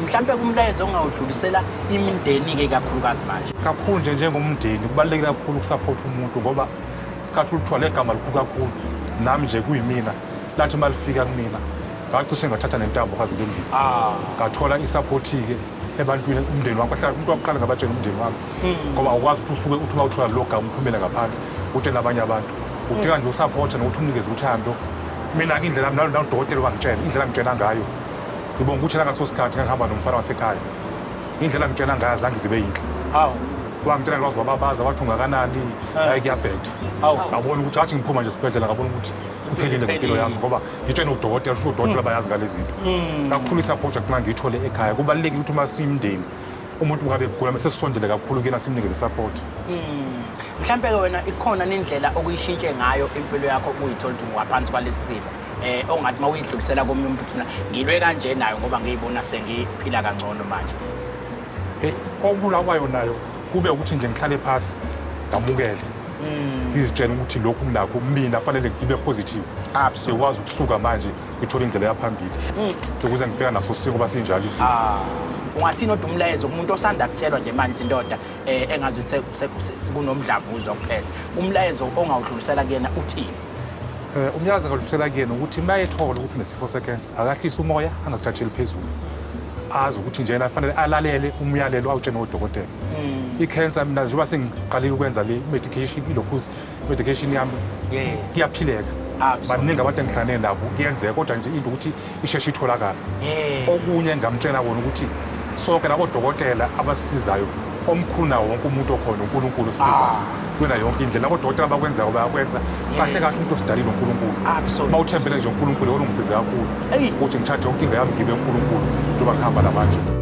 Mhlampe kumlayezo ongawudlulisela imindeni-ke kakhulukazi manje. Kakhulu nje njengomndeni kubalulekile kakhulu ukusaphotha umuntu, ngoba isikhathi ulithiwa legama likhulu kakhulu. Nami nje kuyimina lathi uma lifika kumina ngacishe ngathatha nentambo kazilungisa. Ngathola isaphothi-ke ebantwini, umndeni wami kahlala umuntu wakuqala ngabatshela umndeni wami, ngoba awukwazi ukuthi usuke uthi uma uthola lo gama uphumele ngaphandle utshele abanye abantu. Udinga nje usaphotha nokuthi umnikeze uthando. Mina-ke indlela nalodokotela wangitshela indlela angitshela ngayo, ngibonga ukuthi ngaleso sikhathi ngangihamba nomfana wasekhaya, indlela angitshela ngayo azange zibe yinhle. Wangitshela waze wababaza wathi ungakanani, hayi kuyabheda. Ngabona ukuthi athi ngiphuma nje esibhedlela ngabona ukuthi kuphelile ngempilo yami, ngoba ngitshene udokotela, usho udokotela bayazi ngale zinto. Kakhulu i-support akufuna ngiyithole ekhaya. Kubalulekile ukuthi uma siyimndeni umuntu ngabe egula mase sisondele kakhulu kuyena simnikeze support. Mhlampe-ke wena ikhona nindlela okuyishintshe ngayo impilo yakho ukuyithola ukuthi ungaphansi kwalesi simo, ongathi uma uyidlulisela komunye umuntu uthi mina ngilwe kanje nayo ngoba ngiyibona sengiphila kangcono manje? Hey, okubulawayo nayo kube ukuthi nje ngihlale phasi ngamukele, ngizitshele ukuthi lokhu nginakho mina fanele ngibe positive, ngikwazi ukusuka manje ngithole indlela yaphambili ukuze ngibheka naso simo ngoba sinjalo isimo. Ungathini odwa umlayezo kumuntu osanda kutshelwa nje manje indoda engazi ukuthi kunomdlavuza okuphethe, umlayezo ongawudlulisela kuyena uthini? Umlayezo engadlulisela kuyena ukuthi uma ethola ukuthi unesifo sekhensa akahlise umoya, angakuthatheli phezulu, azi ukuthi njena fanele alalele umyalelo awutshene odokotela. Ikhensa mina njengoba sengiqalile ukwenza le medication, ilokhuzi medication yami, kuyaphileka. Baningi abantu engihlangane nabo kuyenzeka, kodwa nje into ukuthi isheshe itholakala. Okunye engingamtshela kona ukuthi sonke labodokotela abasisizayo, omkhulu nawo wonke umuntu okhona uNkulunkulu osisizayo kuyona yonke indlela. Labodokotela abakwenzayo bayakwenza kahle kahle, umuntu osidalile uNkulunkulu. Uma uthembele nje uNkulunkulu, yona ungisize kakhulu ukuthi ngithathe yonke inkinga yami ngibe uNkulunkulu njengoba ngihamba namanje.